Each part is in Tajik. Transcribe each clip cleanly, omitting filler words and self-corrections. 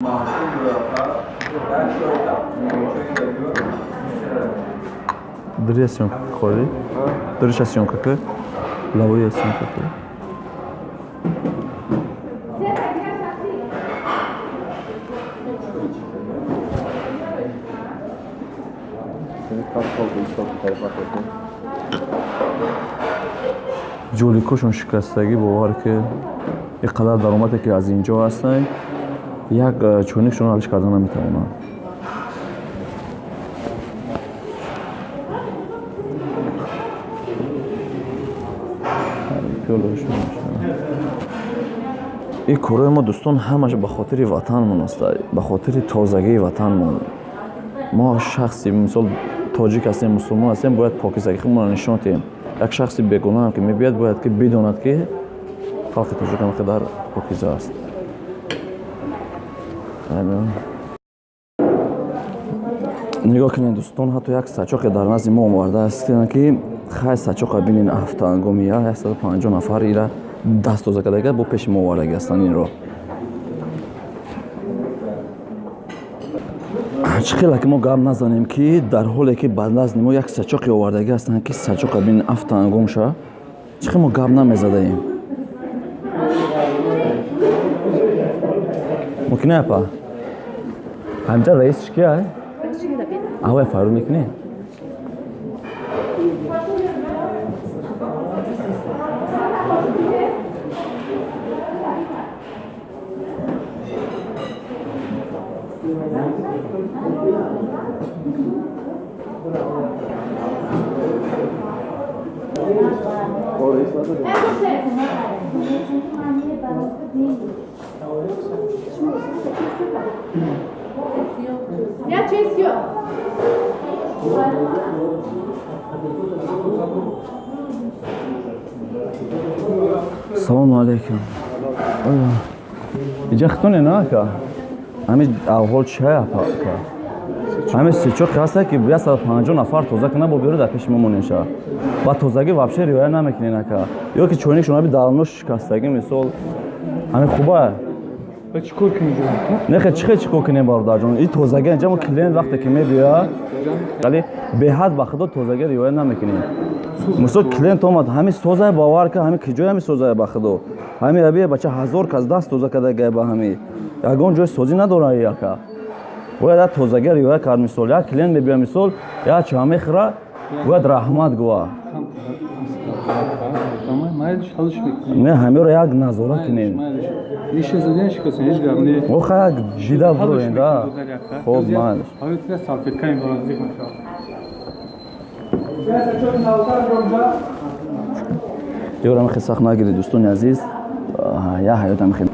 Дрия съёмка ходи? Дриша съёмка ки? Лавоя съёмка ки? Ҷоликошон шикастагӣ, бовар ки ин қадар даромаде ки аз ин ҷо ҳастанд, як чойникшонро ҳалиш карда наметавонанд. Ин корҳои мо, дӯстон, ҳамаш ба хотири ватанмон аст, ба хотири тозагии ватанмон. Мо шахси, мисол, тоҷик ҳастем, мусулмон ҳастем, бояд покизагии худмонро нишон диҳем. Як шахси бегунаҳам ки мебиёд, бояд ки бидонад, ки халқи тоҷик ҳам қадар покиза аст. Нигоҳ кунед, дӯстон, ҳатто як сачоқе дар назди мо овардааст, ки хай сачоқа бинен, ҳафтаангоми 150 нафар ира даст тоза кардага, бо пеши мо овардаги ҳастанд инро. Чӣ хела ки мо гап назанем, ки дар ҳоле ки ба назди мо як сачоқе овардаги ҳастанд, ки сачоқа бинен, ҳафтаангомша, чӣ хел мо гап намезадаем? Мумкин апа? Ҳамҷа раис чӣ кия? Авай фаррух мекунӣ? Салому алейкум. Иҷа хитоне на ака? Ҳами авҳол чай апа ака? Ҳами сечоқи ҳаста, ки 150 нафар тоза кина, бо биёру дар пеши мо монем ша. Ба тозагӣ вообще риоя намекунен ака. Ё ки чойник шумо аби дарно шикастагӣ, мисол. Ҳами хуба? Чӣ кор кунем? Не, хе чӣ чӣ кор кунем, бародарҷон? И тозагӣ инҷа мо клиент вақте ки мебиёяд, вале беҳад ба худо тозагӣ риоя намекунем. Мисол, клиент омад, ҳами созае, бовар ка, ҳами киҷои ҳами созае, ба худо. Ҳами аби бача ҳазор кас даст тоза карда гай ба ҳами. Ягон ҷои созӣ надора яка. Бояд як тозагӣ риоя кард, мисол. Як клиент мебиёяд, мисол, як ча мехӯра, бояд раҳмат гӯя. Не, ҳамеро як назора кунем. Оха, як дида буроем, да. Хоб, майлиш. Ёрам хе сахт нагиред, дӯстони азиз. Я ҳаётам хе.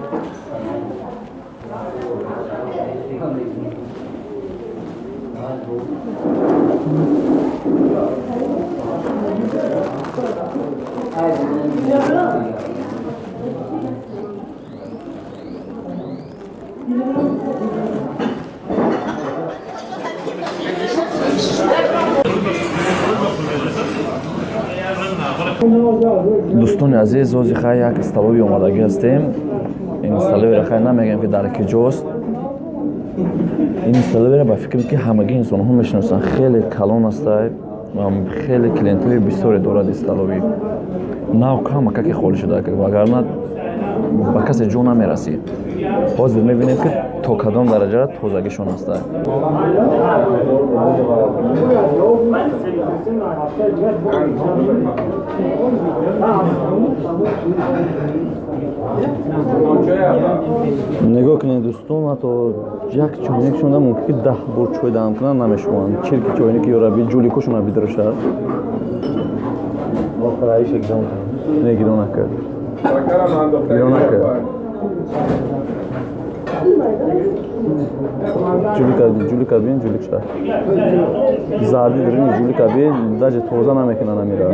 Дӯстони азиз, ози хай як столови омадагӣ ҳастем. Ин столовиро хай намегӯем, ки дар киҷост. Ин столовиро ба фикр ки ҳамагӣ инсонҳо мешиносанд, хеле калон астай, хеле клиентҳои бисёре дорад. Ин столови нав камака ки холӣ шуда, вагарна ба касе ҷо намерасид. Ҳозир мебинем, ки то кадом дараҷа тозагишон аста. Нигоҳ кунед, дӯстон, ҳатто як чойникшонда мумкин ки 10 бор чой дам кунанд, намешуванд. Чирки чойники ёра би ҷуликошона бидирашад. Не, гирон накард. Гирон накард. Ҷулика, ҷулика бин, ҷулик ша. Зарди дирини ҷулика бин, даже тоза намекунанд амира.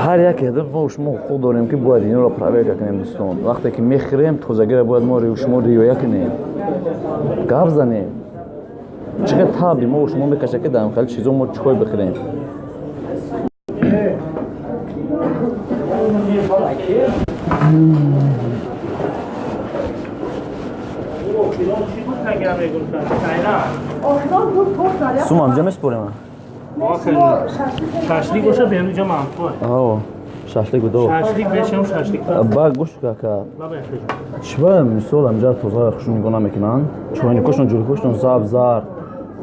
Ҳар яке мо шумо ҳуқуқ дорем, ки бояд инро проверка кунем, дӯстон. Вақте ки мехӯрем, тозагиро бояд мо шумо риоя кунем. Гап занем. Чӣ қадр таби мо шумо мекашад, ки дар хеле чизо мо чой бихӯрем. Сум амҷа меспорем. Шашлик боша, берунҷа мамқой. Ао, шашлик будо. Шашлик бешам, шашлик. Ба гӯш кака. Чиба мисол амҷа тоза хушу нигоҳ намекунанд? Чойникошон, ҷурикошон заб зар.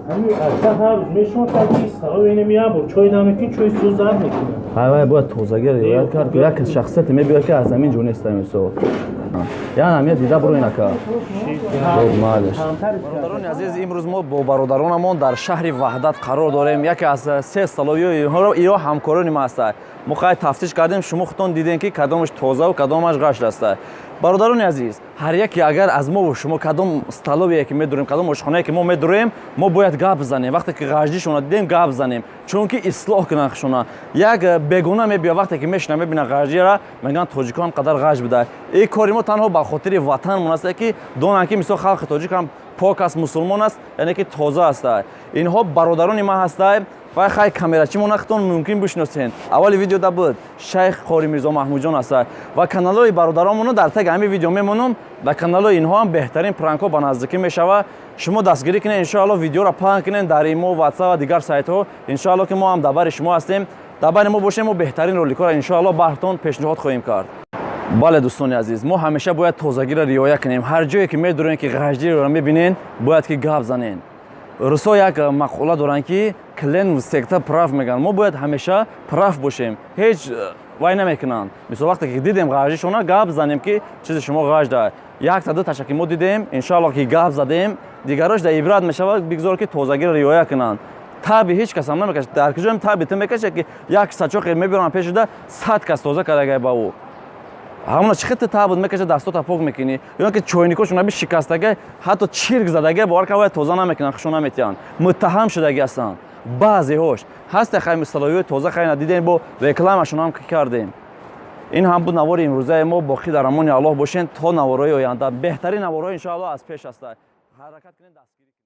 Ҳамин аста ҳар рӯз мешон таги столовый инем як бор чой намекунӣ, чой сӯз зар мекунад. Ҳай вай бояд тозагӣ риоят кард, ки як шахсияте мебиёяд, ки аз ҳамин ҷо неста мисол. Яъне ҳамия дида буро инака. Бародарони азиз, имрӯз мо бо бародаронамон дар шаҳри Ваҳдат қарор дорем. Яке аз се столовый ё ҳамкорони ма ҳастад. Мо хай тафтиш кардем, шумо худтон дидем, ки кадомаш тозаву кадомаш ғашт аста. Бародарони азиз, ҳар яке агар аз мову шумо кадом столовые ки медурем, кадом ошхонае ки мо медурем, мо бояд гап занем. Вақте ки ғаждишона дидем, гап занем, чунки ислоҳ кунанд хушона. Як бегуна мебиёд, вақте ки мешина, мебина ғаждиро, мегӯянд, тоҷикон ҳам қадар ғаж буда. Ин кори мо танҳо ба хотири ватанмон аст, ки донанд, ки мисол халқи тоҷик ҳам пок аст, мусулмон аст, яъне ки тоза аст. Инҳо бародарони ман ҳастанд. Вай хай камерачи мо нахтон мумкин бишносен, аввали видеода буд, шайх Қори Мирзо Маҳмудҷон аст. Ва каналҳои бародаронмоно дар таги ҳамин видео мемонам. Дар каналҳои инҳо ҳам беҳтарин пранкҳо ба наздикӣ мешава. Шумо дастгирӣ кунед, иншоалло, видеоро паҳн кунед дар имо, Ватсап ва дигар сайтҳо. Иншоалло, ки мо ҳам дар бари шумо ҳастем. Дар бари мо бошем, мо беҳтарин роликҳоро иншоалло баҳртон пешниҳод хоҳем кард. Бале, дӯстони азиз, мо ҳамеша бояд тозагиро риоя кунем. Ҳар ҷое ки медурем, ки ғаждиро мебинен, бояд ки гап занен. Русо як мақола доранд, ки «Клиент всегда прав» мегӯянд. Мо бояд ҳамеша прав бошем, ҳеҷ вай намекунанд. Мисол, вақте ки дидем ғаждишона, гап занем, ки чизи шумо ғажда. Якта ду таша ки мо дидем, иншоалло, ки гап задем, дигарош дар ибрат мешавад. Бигзор, ки тозагиро риоя кунанд. Таби ҳеҷ кас ҳам намекашад. Дар куҷоем таби ту мекашад, ки як сачоқе мебиёрам пешуда, 100 кас тоза кардагай, ба ӯ ҳамона чӣ хел табуд мекаша, дастота пок мекунӣ? Ё ки чойникошон аби шикастага, ҳатто чирк задага, бовар кар, вай тоза намекунанд, хушо наметиҳанд, муттаҳам шудаги ҳастанд. Баъзеҳош ҳаста хай столовый тоза, хай надидем, бо рекламашон ҳам кардем. Ин ҳам буд навори имрӯзаи мо. Боқӣ дар амони Аллоҳ бошен то наворҳои оянда. Беҳтарин наворҳо иншоаллоҳ аз пеш аста. Ҳаракат кунед, дастгирӣ.